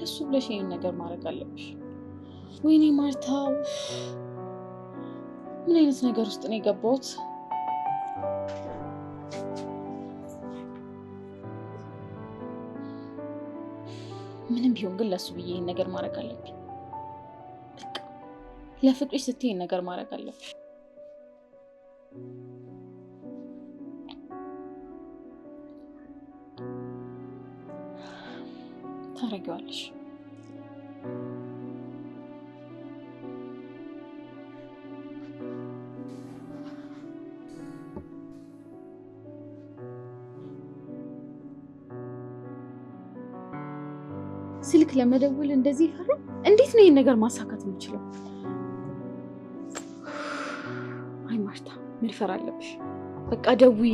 ለሱ ብለሽ ይሄን ነገር ማድረግ አለብሽ። ወይኔ ማርታ፣ ምን አይነት ነገር ውስጥ ነው የገባሁት? ምንም ቢሆን ግን ለሱ ብዬ ይሄን ነገር ማድረግ አለብኝ። በቃ ለፍቅርሽ ስትይ ይሄን ነገር ማድረግ አለብሽ። ታደርጊዋለሽ። ስልክ ለመደወል እንደዚህ ፈራ? እንዴት ነው ይሄን ነገር ማሳካት የምችለው? አይ ማርታ፣ መድፈር አለብሽ። በቃ ደውዪ፣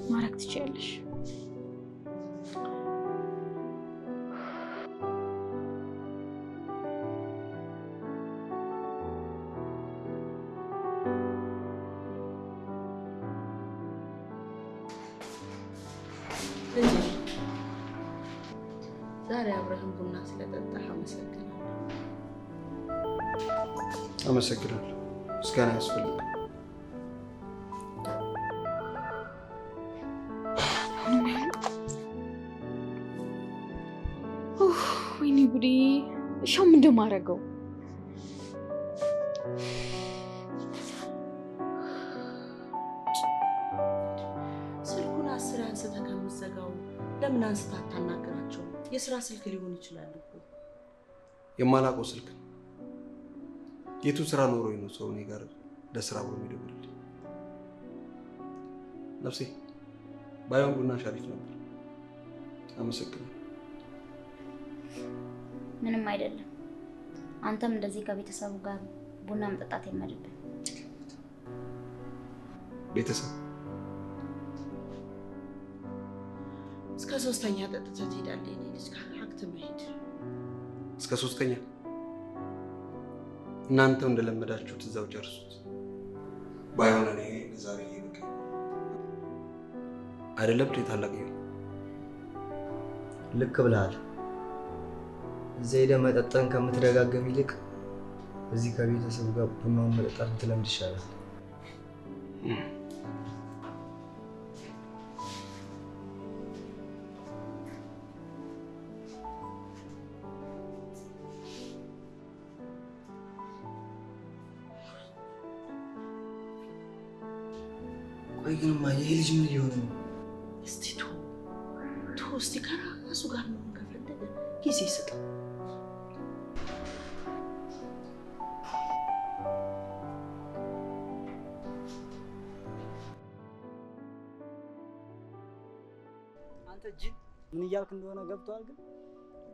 ማድረግ ትችያለሽ። ልጄ ዛሬ አብረህን ቡና ስለጠጣህ አመሰግናለሁ። አመሰግናለሁ። ምስጋና ያስፈልጋል። ወይኔ ጉዴ! እሺ አሁን ምንድን ነው የማደርገው? ስልኩን 10 አንስተህ ከምትዘጋው ለምን አንስተህ አታናግራቸው? የስራ ስልክ ሊሆን ይችላል እኮ። የማላውቀው ስልክ ነው። የቱ ስራ ኖሮኝ ነው ሰው እኔ ጋር ለስራ ብሎ የሚደውልልኝ? ነፍሴ ባይሆን ቡናሽ አሪፍ ነበር። አመሰግናለሁ። ምንም አይደለም። አንተም እንደዚህ ከቤተሰቡ ጋር ቡና መጠጣት የለብህም። ቤተሰብ እስከ 3ኛ ጠጥተህ ትሄዳለህ። የእኔ ልጅ አክትመህ ሂድ። እስከ 3ኛ እናንተው እንደለመዳችሁት እዛው ጨርሱት። ባይሆን እኔ ዛሬ ይበቃ አይደለም እንዴ ታላቅዬ? ልክ ብለሃል። እዛ ሄደህ መጠጥህን ከምትደጋገም ይልቅ እዚህ ከቤተሰቡ ጋር ቡናውን መጠጣት ብትለምድ ይሻላል። ቆይ ግንማ ይሄ ልጅ ምን ሊሆን ነው? እስቲ ተው፣ እስቲ ከራሱ ጋር መሆን ከፈለገ ጊዜ ስጠው። አንተ ጅል ምን እያልክ እንደሆነ ገብቶሃል? ግን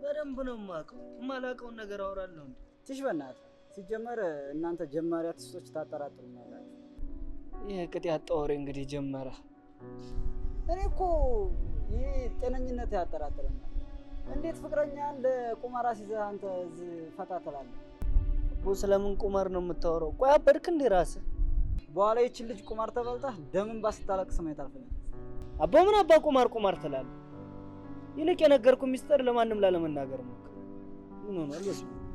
በደንብ ነው የማውቀው። የማላውቀውን ነገር አወራለሁ እንዴ? ትሽ በእናትህ። ሲጀመር እናንተ ጀማሪ አርቲስቶች ታጠራጥሩኛላችሁ። ይህ ቅጥ ያጣ ወሬ እንግዲህ ጀመረ። እኔ እኮ ይሄ ጤነኝነት ያጠራጥረኛል። እንዴት ፍቅረኛህን ለቁማር አስይዘህ አንተ እዚህ ፈታ ትላለህ? እኮ ስለምን ቁማር ነው የምታወራው? ቆይ አበድክ እንዴ ራስህ? በኋላ ይችን ልጅ ቁማር ተበልተህ ደምን ባስታለቅስ ማየት አልፈልግም። አቦ ምን አባ ቁማር ቁማር ትላለህ? ይልቅ የነገርኩህ ሚስጥር ለማንም ላለመናገር ሞክር። ምን ሆኗል? በስመ አብ።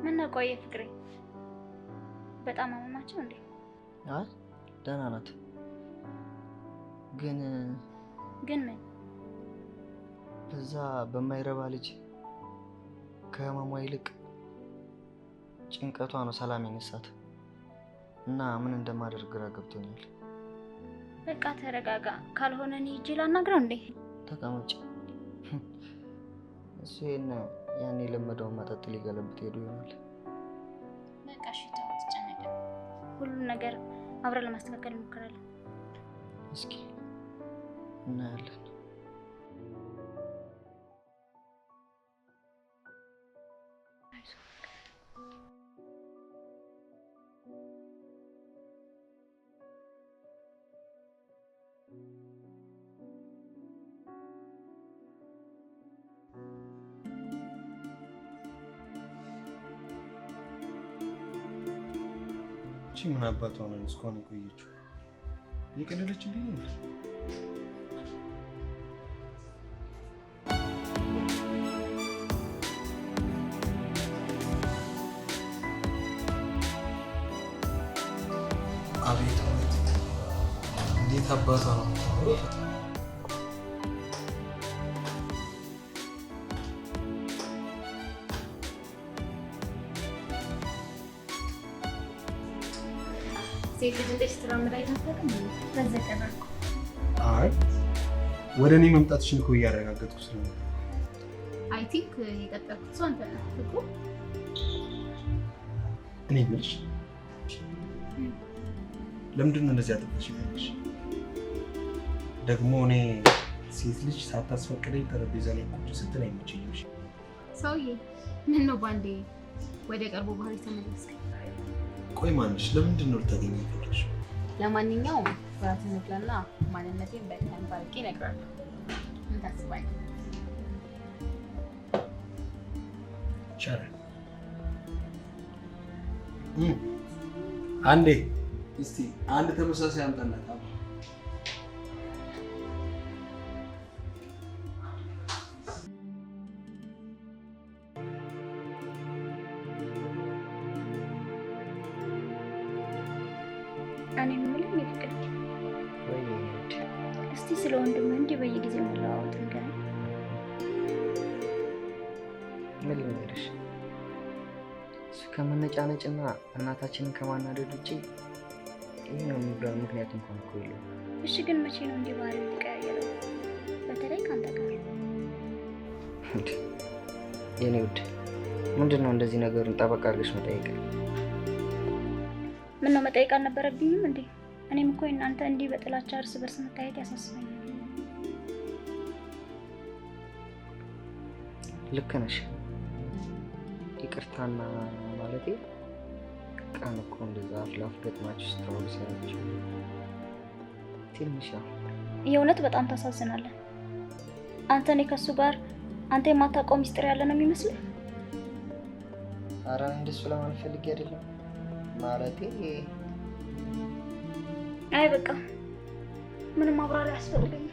ምነው ቆየ ፍቅሬ? በጣም አመማቸው እንዴ? አይ ደህና ናት። ግን ግን ምን? በዛ በማይረባ ልጅ ከህመሟ ይልቅ ጭንቀቷ ነው ሰላም የነሳት እና ምን እንደማደርግ ግራ ገብቶኛል። በቃ ተረጋጋ። ካልሆነ እኔ ሂጅ ላናግረው እንዴ? ተቀመጭ። እሱ ይሄን ያን የለመደውን መጠጥ ሊገለብጥ ሄዶ ይሆናል። በቃ እሺ ተው፣ አትጨነቅ። ሁሉን ነገር አብረን ለማስተካከል እንሞክራለን። እስኪ እናያለን። እቺ ምን አባቷ ነው እስካሁን የቆየችው? እየቀለደችብኝ ነው። አቤት አቤት፣ እንዴት አባቷ ነው የምታምረው! ሴት ልጅ እንዴት ስትራመድ አይታወቅም። በዛ ቀረርኩ። አይ ወደ እኔ መምጣትሽን እኮ እያረጋገጥኩ ስለሆነ I think የቀጠርኩት ሰው አንተ ነህ እኮ። እኔ የምልሽ ለምንድን ነው እንደዚህ አጥብቀሽ የፈለግሽ? ደግሞ እኔ ሴት ልጅ ሳታስፈቅደኝ ጠረጴዛ ላይ ቁጭ ስትል አይመቸኝም። እሺ? ሰውዬ ምን ነው ባንዴ ወደ ቀርቦ ባህሪ ተመለስክ? ቆይ ማንሽ ለምንድን ነው ልታገኘኝ የፈለግሽው? ለማንኛውም እራት እንብላና ማንነቴን በደንብ አድርጌ እነግርሃለሁ። ምን ታስባለህ? ይቻላል። አንዴ እስቲ አንድ ተመሳሳይ አምጣላት። እኔ የምልህ የፍቅር እስቲ ስለ ወንድምህ እንዲህ በየጊዜው መለዋወጥ ንገረኝ። ምን ልንገርሽ፣ እሱ ከመነጫነጭና እናታችንን ከማናደድ ውጭ ይህ ነው የሚባል ምክንያት እንኳን እኮ የለውም። እሺ ግን መቼ ነው እንዲህ ባህሪው የተቀያየረው? በተለይ ከአንተ ጋር። የኔ ውድ ምንድን ነው እንደዚህ ነገሩን ጠበቅ አድርገሽ መጠየቅ? ምን ነው መጠየቅ አልነበረብኝም እንዴ? እኔም እኮ እናንተ እንዲህ በጥላቻ እርስ በርስ መታየት ያሳስበኛል። ልክ ነሽ። ይቅርታና ማለቴ ቀን እኮ እንደዛ አፍ ለአፍ ገጥማችሁ ስታወሩ ሳያችሁ ትንሽ ያው የእውነት በጣም ታሳዝናለህ። አንተ እኔ ከእሱ ጋር አንተ የማታውቀው ሚስጥር ያለ ነው የሚመስልህ? ኧረ እንደሱ ለማለት ፈልጌ አይደለም። ማለቴ አይ በቃ ምንም ማብራሪያ አያስፈልገኝም።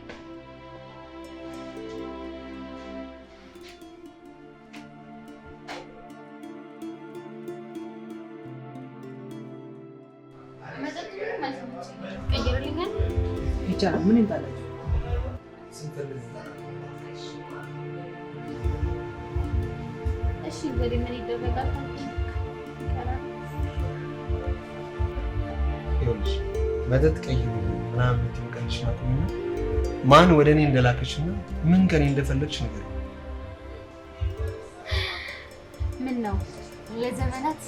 ቀይርልኛል። ይቻላል። ምን ይምጣላችሁ? እሺ እንግዲህ ምን ይደረጋል? ይኸውልሽ መጠጥ ቀይሩ ምናምን የምትይው ቀልድሽን አቁሚና ማን ወደ እኔ እንደላከሽና ምን ከእኔ እንደፈለግሽ ንገሪኝ። ምን ነው ለዘመናት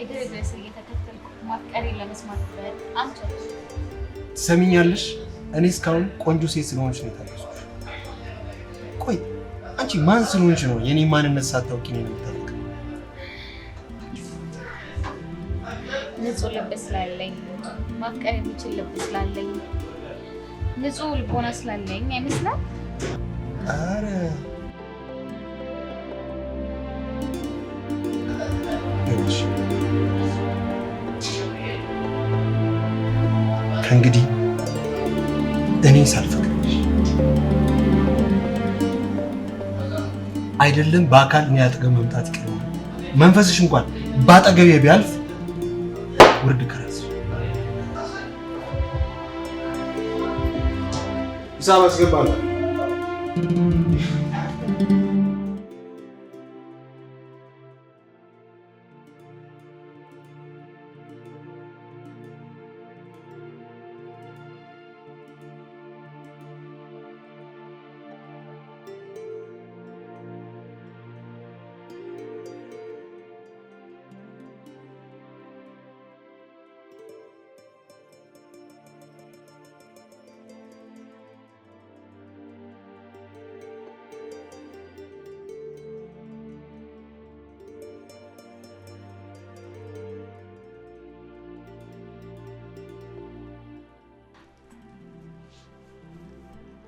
እግር እግር ስር እየተከተልኩ ማፍቀሬን ለመስማት በጣም ቸኩ። ትሰሚኛለሽ? እኔ እስካሁን ቆንጆ ሴት ስለሆንሽ ነው የታገስኩሽ። ቆይ አንቺ ማን ስለሆንሽ ነው የኔ ማንነት ሳታውቂ እኔን የምታፈቅሪው? ንጹህ ልብ ስላለኝ፣ ማፍቀር የሚችል ልብ ስላለኝ፣ ንጹህ ልቦና ስላለኝ አይመስልም? ኧረ ይኸውልሽ ከእንግዲህ እኔ ሳልፈቅድልሽ አይደለም በአካል እኔ አጠገብ መምጣት ይቅርና መንፈስሽ እንኳን ባጠገቤ ቢያልፍ ውርድ ከራስሽ። ሂሳብ አስገባለሁ።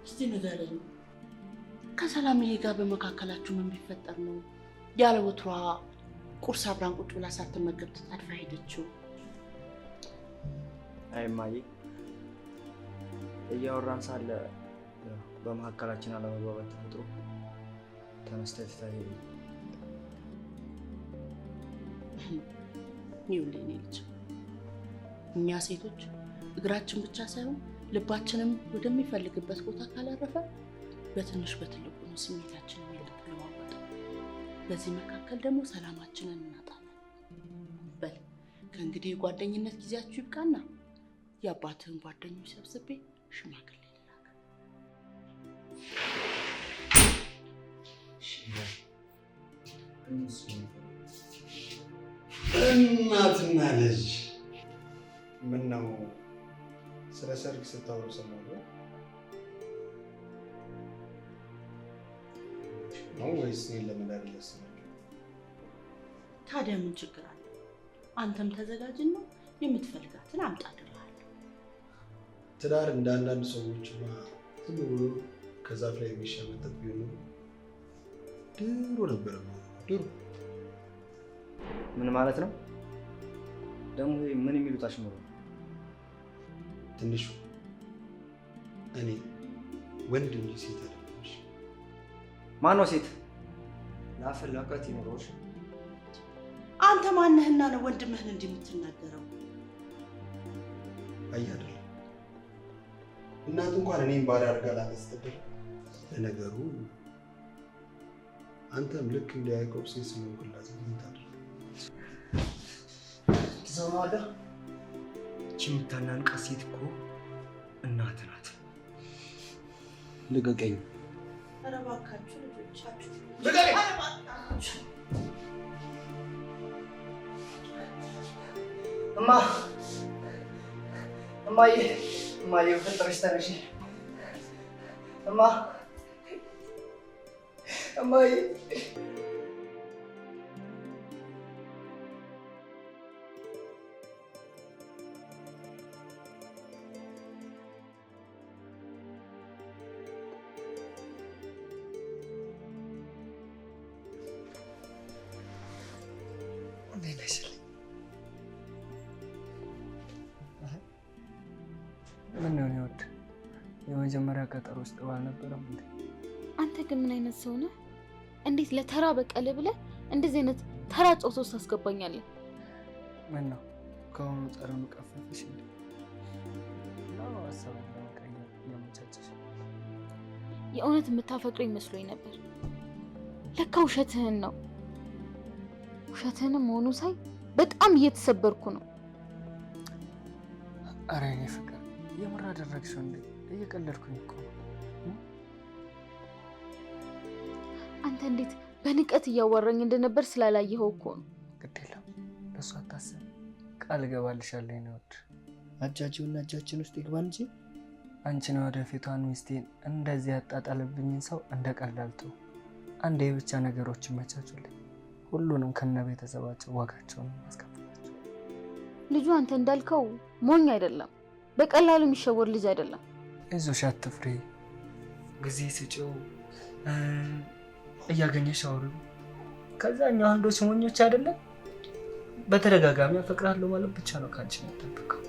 እስቲ ንገረኝ፣ ከሰላምዬ ጋር በመካከላችሁ ምን ቢፈጠር ነው ያለ ወትሯ ቁርስ አብራን ቁጭ ብላ ሳትመገብ ተጣድፋ ሄደችው? አይ እማዬ፣ እያወራን ሳለ በመካከላችን አለመግባባት ተፈጥሮ ተነስታ ትታ ሄደች። ይኸውልህ የእኔ ልጅ፣ እኛ ሴቶች እግራችን ብቻ ሳይሆን ልባችንም ወደሚፈልግበት ቦታ ካላረፈ በትንሽ በትልቁ ነው ስሜታችን የሚለዋወጠው። በዚህ መካከል ደግሞ ሰላማችንን እናጣለን። በል ከእንግዲህ የጓደኝነት ጊዜያችሁ ይብቃና የአባትህን ጓደኞች ሰብስቤ ሽማግሌ ልላክ። እናትና ልጅ ምን ነው ስለ ሰርግ ስታወሩ ሰማሁ ነው ወይስ እኔን ለመዳር እያሰባችሁ? ታዲያ ምን ችግር አለ? አንተም ተዘጋጅና የምትፈልጋትን አምጣ እልሃለሁ። ትዳር እንደ አንዳንድ ሰዎችማ ዝም ብሎ ከዛፍ ላይ የሚሸመጠጥ ቢሆን ኖሮ ድሮ ነበረ ድሮ። ምን ማለት ነው ደግሞ? ይሄ ምን የሚሉት አሽሙር ነው? ትንሹ እኔ ወንድ እንጂ ሴት አይደለሁም። ማነው ሴት? ለአፍህ ልቀት ይኑረው። አንተ ማነህና ነው ወንድምህን እንዲህ የምትናገረው? አየህ አይደል እናት እንኳን እኔን ባሪያ አድርጋ ላታስተዳድር። ለነገሩ አንተም ልክ እንደ ያዕቆብ ሴት ስለሆንክላት ምን ታደርግ? ትሰማዋለህ? ይህች የምታናንቃት ሴት እኮ እናት ናት። ልቀቀኝ። ኧረ እባካችሁ ልጆቻችሁ፣ ልቀቀኝ! ኧረ እባካችሁ። እማ እማዬ እማዬ በፈጠረሽ ተነሺ። እማ እማዬ። እንዴት ነሽ? ምን ነው ይወድ የመጀመሪያ ቀጠሮ ውስጥ ባልነበረም እንዴ? አንተ ግን ምን አይነት ሰው ነህ? እንዴት ለተራ በቀል ብለህ እንደዚህ አይነት ተራ ጨዋታ ውስጥ ታስገባኛለህ? ምን ነው ከአሁኑ ጠረኑ ቀፈፈሽ እንዴ? ነው ሀሳቡን ለመቀየር እያመቻቸሽ? የእውነት የምታፈቅረኝ መስሎኝ ነበር። ለካ ውሸትህን ነው። ውሸትህንም መሆኑ ሳይ በጣም እየተሰበርኩ ነው። ኧረ የእኔ ፍቅር የምር አደረግሽው እንዴ? እየቀለድኩኝ እኮ ነው። አንተ እንዴት በንቀት እያዋራኝ እንደነበር ስላላየኸው እኮ ነው። ግድ የለም ለእሱ አታስብ፣ ቃል እገባልሻለሁ የእኔ ውድ። አጃጂውና እጃችን ውስጥ ይግባ እንጂ አንቺን ወደፊቷን ሚስቴን እንደዚህ ያጣጣለብኝን ሰው እንደ ቀልድ አልተውም። አንዴ ብቻ ነገሮች ይመቻቹልኝ፣ ሁሉንም ከነ ቤተሰባቸው ዋጋቸውን ማስከፍላቸው። ልጁ አንተ እንዳልከው ሞኝ አይደለም፣ በቀላሉ የሚሸወር ልጅ አይደለም። አይዞሽ፣ አትፍሪ፣ ጊዜ ስጪው፣ እያገኘሽ አውሪው። ከዛ እኛ ወንዶች ሞኞች አይደለም፣ በተደጋጋሚ አፈቅርሃለሁ ማለት ብቻ ነው ከአንቺ የሚጠበቀው።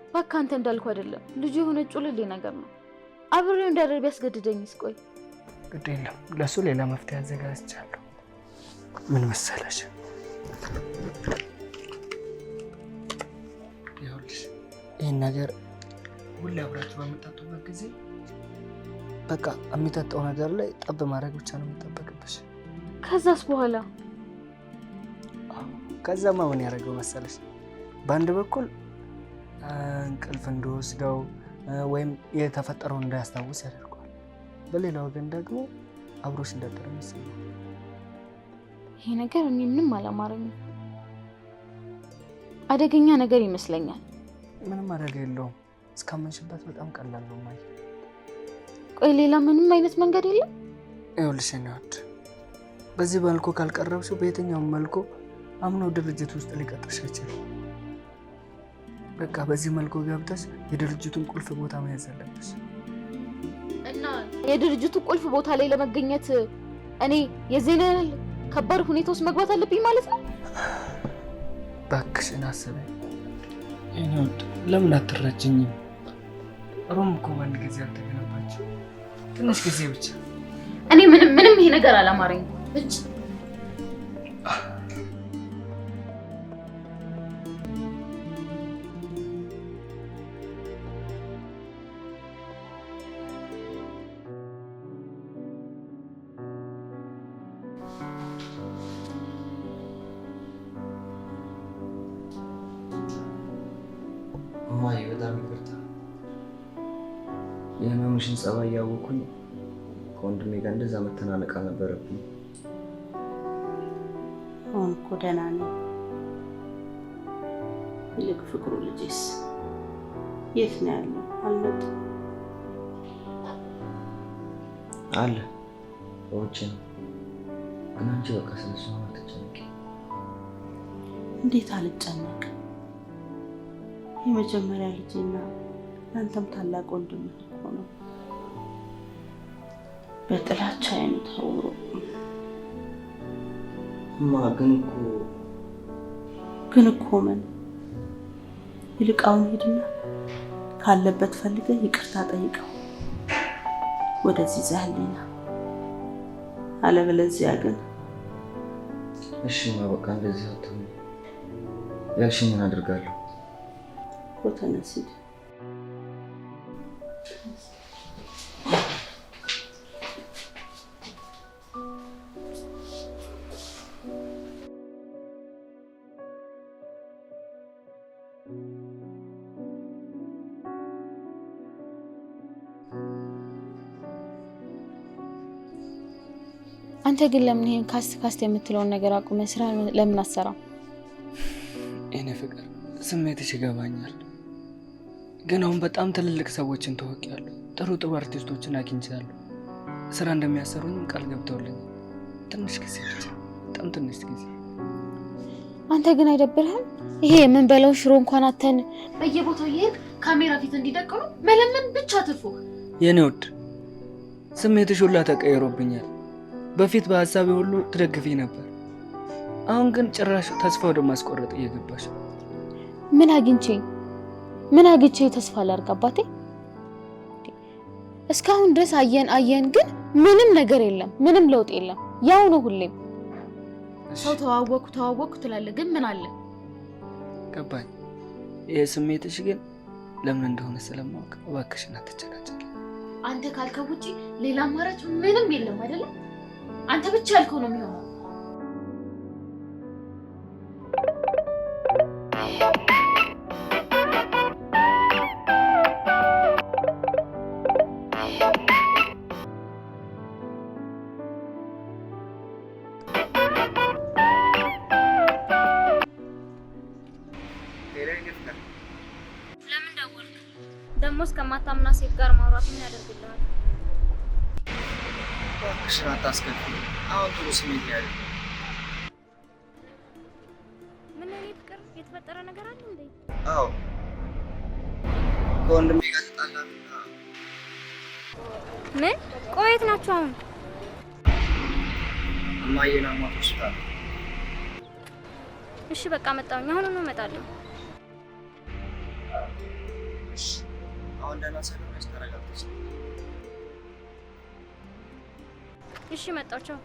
እባክህ አንተ እንዳልከው አይደለም። ልጁ የሆነ ጩልሌ ነገር ነው። አብሬው እንዳደር ቢያስገድደኝስ? ቆይ ግድ የለም ለእሱ ሌላ መፍትሄ አዘጋጅቻለሁ። ምን መሰለሽ፣ ይኸውልሽ ይህን ነገር ሁሌ አብራችሁ በምጠጡበት ጊዜ በቃ የሚጠጣው ነገር ላይ ጠብ ማድረግ ብቻ ነው የሚጠበቅብሽ። ከዛስ በኋላ? ከዛማ ምን ያደረገው መሰለሽ፣ በአንድ በኩል እንቅልፍ እንደወስደው ወይም የተፈጠረውን እንዳያስታውስ ያደርገዋል። በሌላ ወገን ደግሞ አብሮሽ እንዳደረ ይሰማል። ይሄ ነገር እኔ ምንም አላማረኝም። አደገኛ ነገር ይመስለኛል። ምንም አደጋ የለውም። እስካመንሽበት በጣም ቀላል ነው። ማየ ቆይ ሌላ ምንም አይነት መንገድ የለም? ይኸውልሽ የእኔ ውድ በዚህ መልኩ ካልቀረብሽው በየትኛውም መልኩ አምኖ ድርጅት ውስጥ ሊቀጥርሽ አይችልም። በቃ በዚህ መልኩ ገብተሽ የድርጅቱን ቁልፍ ቦታ መያዝ አለብሽ። እና የድርጅቱ ቁልፍ ቦታ ላይ ለመገኘት እኔ የዚህን ያህል ከባድ ሁኔታ ውስጥ መግባት አለብኝ ማለት ነው? እባክሽን አስቢ። የኔ ውድ ለምን አትረጅኝም? ሮም እኮ በአንድ ጊዜ አልተገነባችም። ትንሽ ጊዜ ብቻ። እኔ ምንም ምንም ይሄ ነገር አላማረኝም። እጭ እማዬ በጣም ይቅርታ። የህመምሽን ጸባይ እያወኩኝ ከወንድሜ ጋር እንደዛ መተናነቅ አልነበረብኝ። አሁን እኮ ደህና ነኝ። ይልቅ ፍቅሩ ልጄስ የት ነው ያለው? አልመጣም? አለ ውጭ ነው። ግን አንቺ በቃ ስለሱ አትጨነቂ። እንዴት አልጨነቅ? የመጀመሪያ ልጄና ለአንተም ታላቅ ወንድምህ እኮ ነው። በጥላቻ አይኑ ታውሮ። እማ ግን እኮ ግን እኮ ምን? ይልቅ አሁን ሂድና ካለበት ፈልገህ ይቅርታ ጠይቀው፣ ወደዚህ ይዘህልኝ ና። አለበለዚያ ግን እሺ እማ በቃ እንደዚህ አትሁኝ። ያልሽኝን አደርጋለሁ። እኮ ተነስ ሂድ። አንተ ግን ለምን ይሄን cast cast የምትለውን ነገር አቁመህ ስራ ለምን አትሰራም? የኔ ፍቅር ስሜትሽ ይገባኛል። ግን አሁን በጣም ትልልቅ ሰዎችን ተዋውቂያለሁ። ጥሩ ጥሩ አርቲስቶችን አግኝቻለሁ። ስራ እንደሚያሰሩኝም ቃል ገብተውልኛል። ትንሽ ጊዜ ብቻ፣ በጣም ትንሽ ጊዜ። አንተ ግን አይደብርህም? ይሄ የምንበላው ሽሮ እንኳን አተን በየቦታው እየሄድክ ካሜራ ፊት እንዲደቅኑ መለመን ብቻ ትርፉ። የኔ ውድ ስሜትሽ ሁላ ተቀይሮብኛል። በፊት በሀሳቤ ሁሉ ትደግፊኝ ነበር። አሁን ግን ጭራሽ ተስፋ ወደ ማስቆረጥ እየገባሽ ነው። ምን አግኝቼ ምን አግኝቼ ተስፋ ላድርግ አባቴ? እስካሁን ድረስ አየን አየን፣ ግን ምንም ነገር የለም፣ ምንም ለውጥ የለም። ያው ነው ሁሌም። ሰው ተዋወቅኩ ተዋወቅኩ ትላለህ፣ ግን ምን አለ? ገባኝ። ይሄ ስሜትሽ ግን ለምን እንደሆነ ስለማወቅ እባክሽን አትጨቃጨቂ። አንተ ካልከው ውጪ ሌላ አማራጭ ምንም የለም አይደለም? አንተ ብቻ ያልከው ነው የሚሆነው። ለምን ደወልክ? ደግሞ እስከማታምና ሴት ጋር ማውራት ምን ያደርግልሃል? እባክሽን አታስከፊ። አሁን ጥሩ ስሜት ነው ያለኝ። ምን ነው የኔ ፍቅር፣ የተፈጠረ ነገር አለ እንዴ? አዎ ከወንድሜ ጋር ተጣላንና። ምን? ቆይ የት ናችሁ አሁን? እማዬን አሟት ሆስፒታል። እሺ በቃ መጣሁኝ። አሁኑኑ እመጣለሁ። እሺ አሁን ደህና ስለሆነች ተረጋግተሽ እሺ መጣሁ። ቻው።